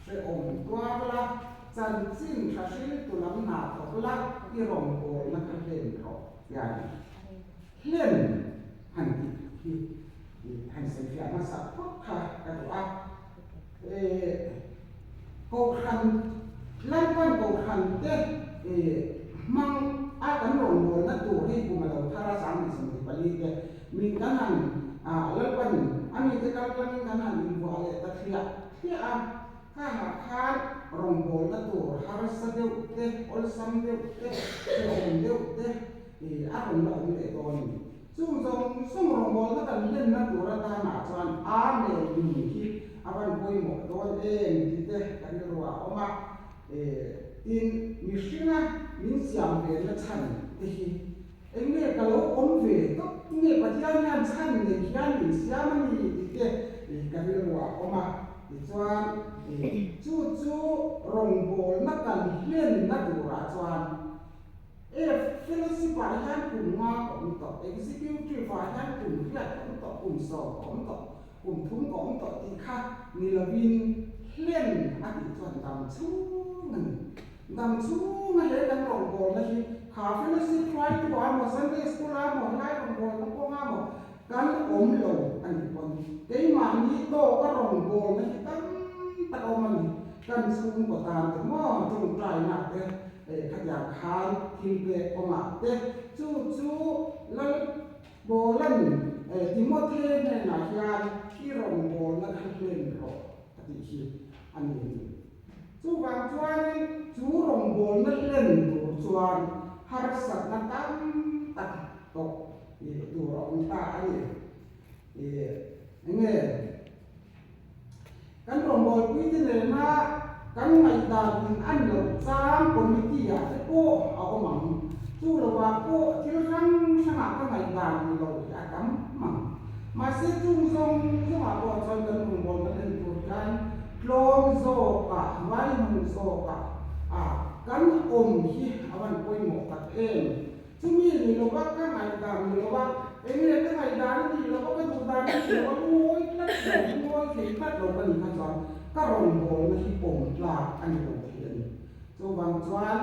Hrehawm tuar la, chanchin tha hriltu lam hna thawk la, i rawngbawlna kha hlen rawh tia ni. Hlen han tih hi han sawifiah hmasa phawt kha ka duh a. Kohhran, Lalpan Kohhran te hmang a kan rawngbawlna tur hei kum a lo thar a, 2024 te min kan han Lalpan a mite kaltlangin kan han invuah leh ta thliah thliah a, khangah khan rawngbawlna tur harsa deuh te, awlsam deuh te, hrehawm deuh te a rawn la awm leh dawn a ni. Chung zawng zawng rawngbawlna kan hlenna tur atanah chuan Amen nun hi a van pawimawh dawn em tih te ka rilru ah a awm a. Tin, mihringa min siam ve na chhan te hi eng nge ka lo awm ve tawp nge Pathian hian chhan nei hian min siam a ni tih te ka rilru ah a awm a. Tichuan, chu chu rawngbawlna kan hlenna turah chuan F, Fellowship-ah hian kum nga ka awm tawh, Executive-ah hian kum riat ka awm tawh, kum sawm ka awm tawh, kum thum ka awm tawh tih kha ni lovin hlen a tih chuan dam chhung a ni. Dam chhunga he kan rawngbawlna hi kha Fellowship hruaitu ah maw, Sunday School ah maw, helai rawngbawlna kawngah maw kan awm lo a nih pawn keimahni tawka rawngbawlna hi tam tak a awm a ni. Kan chhungkaw tan te maw tawngtaina te Khatiang khan thil pek kawngah te chu chu Lal Paula'n Timothe hnenah hian i rawngbawlna kha hlen rawh a tih hi a ni a ni. Chuvang chuanin chu rawngbawlna hlen tur chuan harsatna tam tak tawh tur a awm ta a ni. Enge? Kan rawngbawlpui te nena kan ngaihdan in an loh chang committee ah te pawh a awm ang. Chu lovah pawh thil hrang hrangah ka ngaihdan ni lo hi a tam ang. Mahse chung zawng zawngah pawh chuan kan rawngbawlna en tur hian tlawm zawkah, ngainung zawkah ah kan awm hi a van pawimawh tak em. Chumi ni lova ka ngaihdan ni lova, enge ka ngaihdan a nih lova, ka duhdan a nih lova, ngawi tlat lo, ngawi thei tlat lo ka nih kha chuan ka rawngbawlna hi pawm tlak a ni lo thei a ni. Chuvang chuan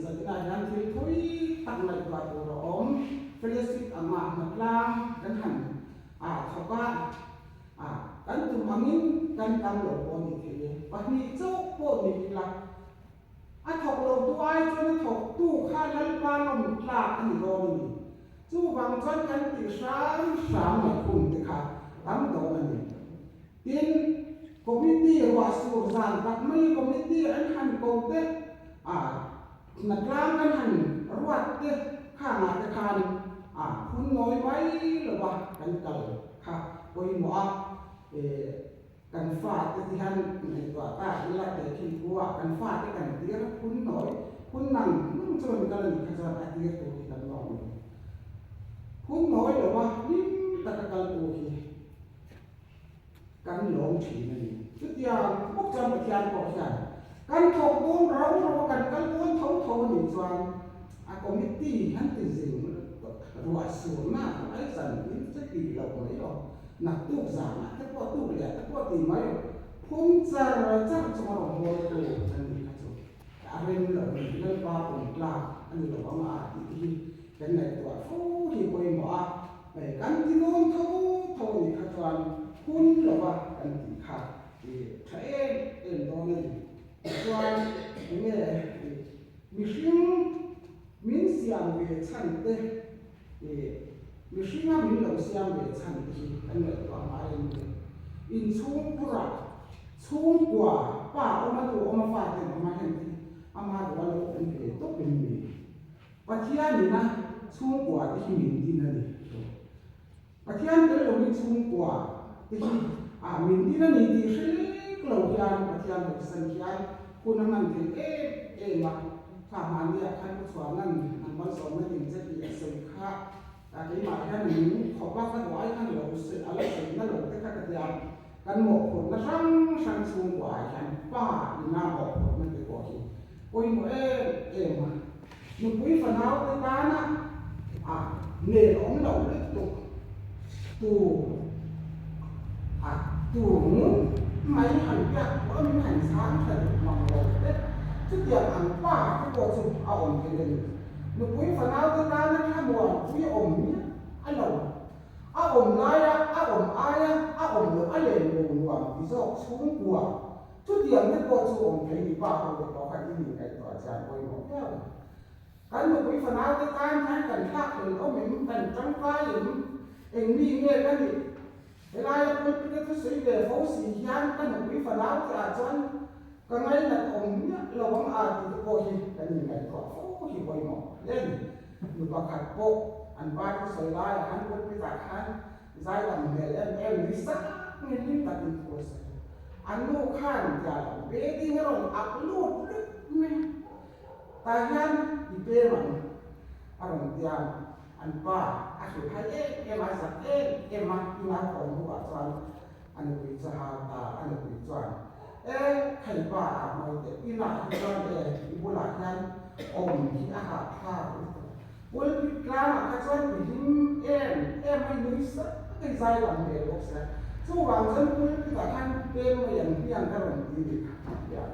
zatinah hian thil thui tak ngaihtuah tur a awm. Fellowship anga hnatlang kan han thawk a, kan tum angin kan tam lo pawh a ni thei e. Pahnih chauh pawh ni ila. A thawk lo tu ai chuan a thawk tu kha Lalpa lawm tlak a ni dawn a ni. Chuvang chuan kan tih hram hram mai hun te kha tam dawn a ni. Tin, committee ruah sur zan tak mai committee an han ko te, a hnatlang kan han ruat te khangah te khan a phun nawi mai lova kan kal kha pawimawh a. Kan fate ti hian ngaihtuah ta ila teh khi thu ah kan fate kan tir phun nawi phun nang nang chuan kal a nih kha chuan a tir tur hi kan lawm lo. Phun nawi lo a hlim taka kal tu hi kan lawm thin a ni. Chutiang bawk chuan Pathian pawh hian kan thawk dawn rau rau a kan kal dawn tho tho a nih chuan a committee han ti zing ruah surna ai zan in che tih loh mai aw. Naktuk zanah te pawh tuk leh te pawh tih mai phun char char chunga rawn hawl tu a nih kha chu a rem lo a ni. Lalpa pum tlak a ni lo ang a tih te hi kan ngaihtuah fo hi pawimawh a, kan ti dawn tho tho a nih kha chuan phun lova kan tih kha tha em em dawn a ni. Tichuan enge mihring min siam ve chhan te Mihringa min lo siam ve chhan te hi kan ngaihtuah ngai a ni e. Inchhungkhurah chhungkua pa awm a nu awm a fa ten awm a heng te hi ama duh a lo awm ve tawp em ni? Pathianina chhungkua te hi min din a ni. Pathian tel loin chhungkua te hi ah min din a ni tih hre lek lo hian Pathian hawisan hian hun a hman theih em em a. Kha hmahniah khan pu chhuahnan an malsawmna ding che tih a sawi kha ah keimah hian min khawp a, ka duh ai khan lo a la sawi na lo te kha ka ti a. Kan mawhphurhna hrang hrang chhungkua ah hian pa ina mawhphurhna te pawh hi pawimawh em em a. Nupui fanau te tana a nel awm lo lutuk tu a tur ngun mai han biak pawh min han chhang tha duh mang lo te, chutiang ang pa te pawh chu a awm thei a ni. Nupui fanau te tana thlamuan pui awm miah a lo. A awm laia a awm aia a awm loh a len bo nuam ti zawk chhungkua. Chutiang te pawh chu awm thei ni pa ho te pawh kha in ingaihtuah chian pawimawh viau ang. Kan nupui fanau te tan hian kan thlak hlel awm em, kan tangkai em, eng mi nge ka nih? Helaia pulpit a thusawi ve fo si hian ka nupui fanau te ah chuan ka ngainat awm miah lo ang a tih te pawh hi kan inngaihtuah fo hi pawimawh hle a ni. Nu pakhat pawh an pa thusawi laiah khan pulpit ah khan zaidam hmel em em ni sang in hlim takin thu a sawi a. An nu khan tia lo wedding a rawn ak lut lut mai a. Tah hian i pem ang a rawn ti a, an pa a hrilh hai em em a, a zak em em a, ina thawm hnuah chuan a nupui chu hau ta, a nupui chuan, E, khei pa a mawi teh, inah hi chuan e, i bulah hian awm hi a hahthlak lutuk, pulpit tlangah kha chuan i hlim em em a, i nui sak a, i zai lam hmel bawk sia, chuvang chuan pulpit ah khan pem mai ang hmiang ka rawn ti ni kha a ti a.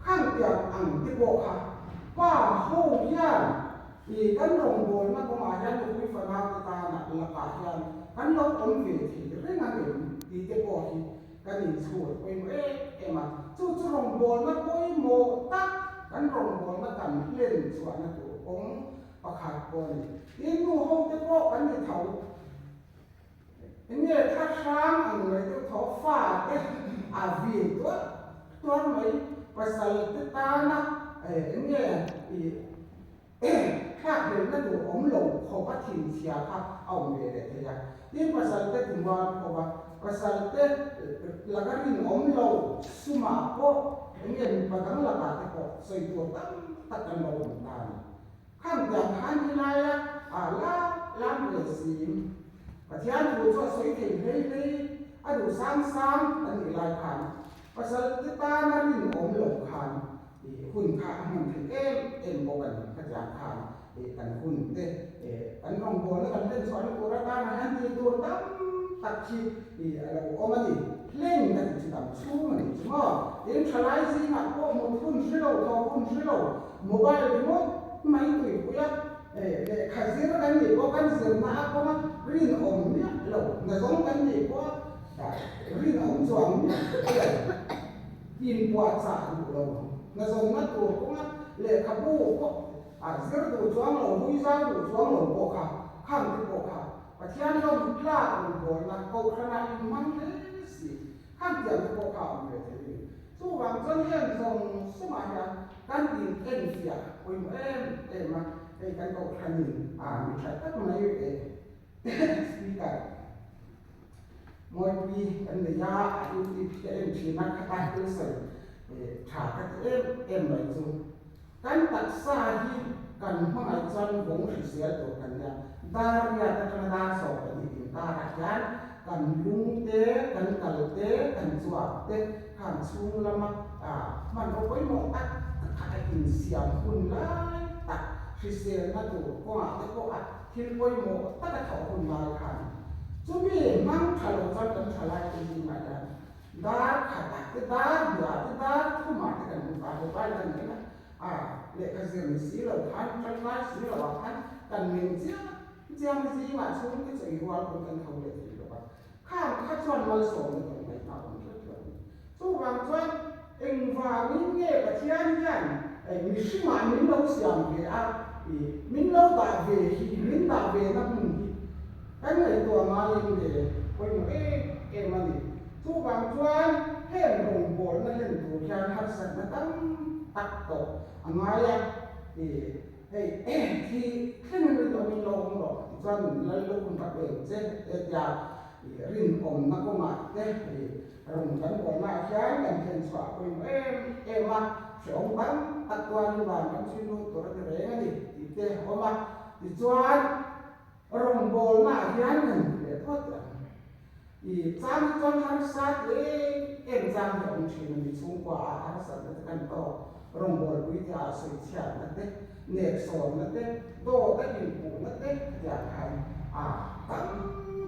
Khang tiang ang te pawh kha pa ho hian i kan rawngbawlna kawngah hian nupui fanau te tana lakah hian kan lo awm ve thei reng ang em tih te pawh hi kan inchhut pawimawh em em a. Chu chu rawngbawlna pawimawh tak kan rawngbawlna kan hlen chhuahna tur kawng pakhat pawh a ni. Tin, nu ho te pawh kan ni tho. Enge thla hrang ang mai deuh tho fa te a vin tuar tuar mai pasal te tana enge i thlak hlelna tur awm lo khawp a thinchhia kha a awm ve leh thei a. Tin pasal te ti mual khawp a, pasal te laka rinawm lo sumah pawh enge mipa dang lakah te pawh sawi tur tam tak kan lo awm ta a ni. Khang tiang khan helaia a la lam ve si. Pathian thu chu a sawi thei hlei hlei, a duh sang sang kan nih lai khan pasal te tana rinawm lo khan i hun kha a hman theih em em bawk a ni. Khatiang khan i kan hun te kan rawngbawlna kan hlen chhuahna tur atana hian tih tur tam tak hi i a lo awm a ni. Hlen ka tih chu dam chhung a nih chu maw? Tin, thalai zingah pawh mut hun hre lo, thaw hun hre lo, Mobile ringawt mai tuipui a, lehkha zir kan nih pawh kan zirna a kawng a, rinawm miah lo, nazawng kan nih pawh a rinawm chuang miah lo, inpuahchah duh lo, nazawnna tur kawnga lehkhabu pawh a zir duh chuang lo, hui zau duh chuang lo pawh kha, khang te pawh kha Pathian lawm tlak rawngbawlna kohhranah inhmang hle si. Khan tiang te pawh kha a awm ve thei a ni. Chuvang chuan heng zawng sumah hian kan in enfiah pawimawh em em a, hei kan kohhranin a mi tha tak mai eh speaker Mawipui kan nei a, a YouTube hi a en thin a, khata thil sawi tha ka ti em em mai chu. Kan taksa hi kan hmangaih chuan vawng hrisel tur kan nia. Dar riat atanga dar 12 inkarah hian kan lung te, kan kal te, kan chuak te khan chhung lama hmanraw pawimawh tak tak kha a insiam hun lai tak hriselna tur kawngah te pawh a thil pawimawh tak a thawh hun lai khan chumi hmang tha lo chuan kan tha lai te zingah hian Dar khatah te, dar hmuhah te, dar thumah te kan hmu ta mobile kan en a, a lehkha zir ni si lo khan, tangkai si lo ah khan kan meng chiang chiang zingah chhungte chu i rual pawn kan tho leh thei lo va, khang kha chuan malsawmna tawng ngaihna a awm tlat lo a ni. Chuvang chuan engvangin nge Pathian hian mihringah min lo siam ve a, min lo dah ve hi, min dah ve na hmun hi Kan ngaihtuah ngaiin le pawimawh em em a ni. Chuvang chuan heng rawngbawlna hlen tur hian harsatna tam tak tawh a ngai a. I hei thi thleng rinawmin lo awm rawh tichuan lal lukhum ka pek che e tia i rinawmna kawngah te i rawn kan bawlnaah hian kan thlen chhuah a pawimawh em em a. Hrehawm tam tak tuarin van kan chhui lut tur a ti reng a ni tih te a awm a. Tichuan. Rawngbawlnaah hian kan ti leh phawt ang. I chang hi chuan harsa ti em em chang hi a awm thin a ni. Chhungkua ah harsatna te kan tawk, rawngbawlpui te ah sawichhiatna te, neksawnna te, dawt a inpuhna te khatiang khan a tam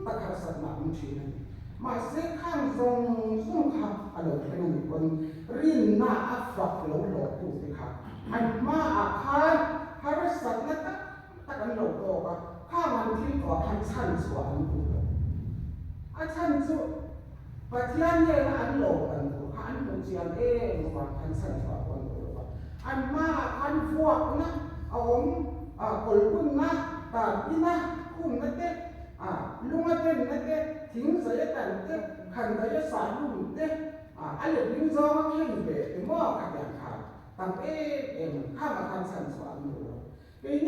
tak harsatna a awm thin a ni. Mahse khang zawng zawng kha a lo thleng a nih pawn rinna a fak lo hlawh tu te kha an hmaah khan harsatna tak tak an lo tawk a, khang an thil tawh ah khan chhan chhuah an duh lo. A chhan chu Pathian nena an lawm an tur kha an hmuh chian em avang khan chhan chhuah pawh an duh lo va. An hmaah khan vuakna a awm, kawlhunna, tanpina, khumna te, lunga denna te, thing zaia tan te, khan daia sahlum te, a letling zawnga khen ve te maw khatiang khan tam em em an khangah khan chhan chhuah an duh lo. Keini.